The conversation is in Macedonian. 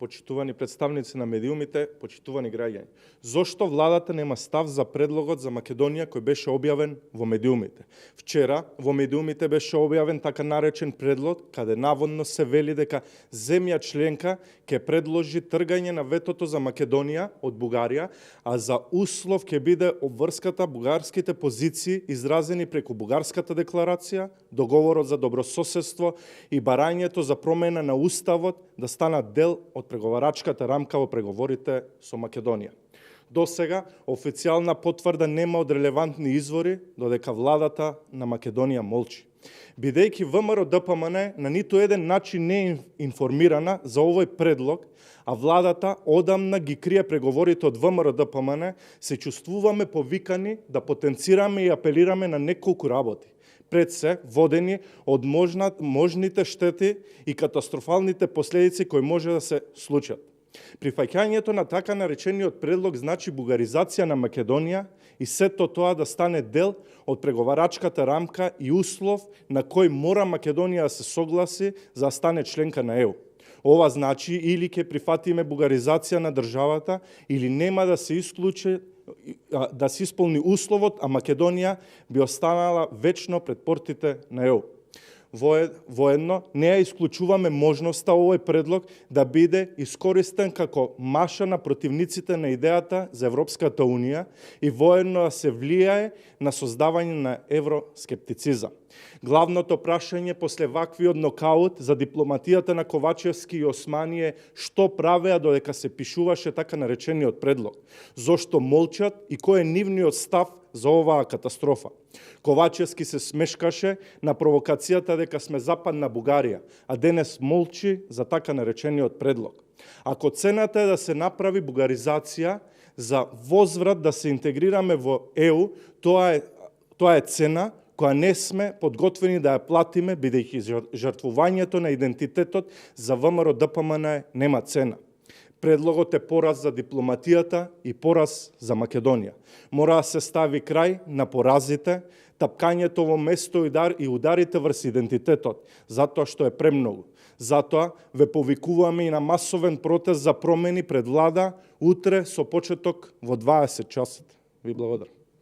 почитувани представници на медиумите, почитувани граѓани. Зошто владата нема став за предлогот за Македонија кој беше објавен во медиумите? Вчера во медиумите беше објавен така наречен предлог, каде наводно се вели дека земја членка ќе предложи тргање на ветото за Македонија од Бугарија, а за услов ќе биде обврската бугарските позиции изразени преку бугарската декларација, договорот за добрососедство и барањето за промена на уставот да станат дел од преговарачката рамка во преговорите со Македонија. До сега, официјална потврда нема од релевантни извори, додека владата на Македонија молчи. Бидејќи ВМРО ДПМН на ниту еден начин не е информирана за овој предлог, а владата одамна ги крие преговорите од ВМРО ДПМН, се чувствуваме повикани да потенцираме и апелираме на неколку работи. Пред се, водени од можните штети и катастрофалните последици кои може да се случат. Прифаќањето на така наречениот предлог значи бугаризација на Македонија и сето тоа да стане дел од преговарачката рамка и услов на кој мора Македонија да се согласи за да стане членка на ЕУ. Ова значи или ќе прифатиме бугаризација на државата или нема да се да се исполни условот, а Македонија би останала вечно пред портите на ЕУ. Воедно, не ја исклучуваме можноста овој предлог да биде искористен како маша на противниците на идејата за Европската Унија и воедно да се влијае на создавање на евроскептицизам. Главното прашање после ваквиот нокаут за дипломатијата на Ковачевски и Османи е што правеа додека се пишуваше така наречениот предлог, зошто молчат и кој е нивниот став за оваа катастрофа. Ковачевски се смешкаше на провокацијата дека сме западна Бугарија, а денес молчи за така наречениот предлог. Ако цената е да се направи бугаризација за возврат да се интегрираме во ЕУ, тоа е цена која не сме подготвени да ја платиме, бидејќи жртвувањето на идентитетот за ВМРО ДПМН нема цена. Предлогот е пораз за дипломатијата и пораз за Македонија. Мора да се стави крај на поразите, тапкањето во место и ударите врз идентитетот, затоа што е премногу. Затоа ве повикуваме и на масовен протест за промени пред влада утре со почеток во 20 часот. Ви благодарам.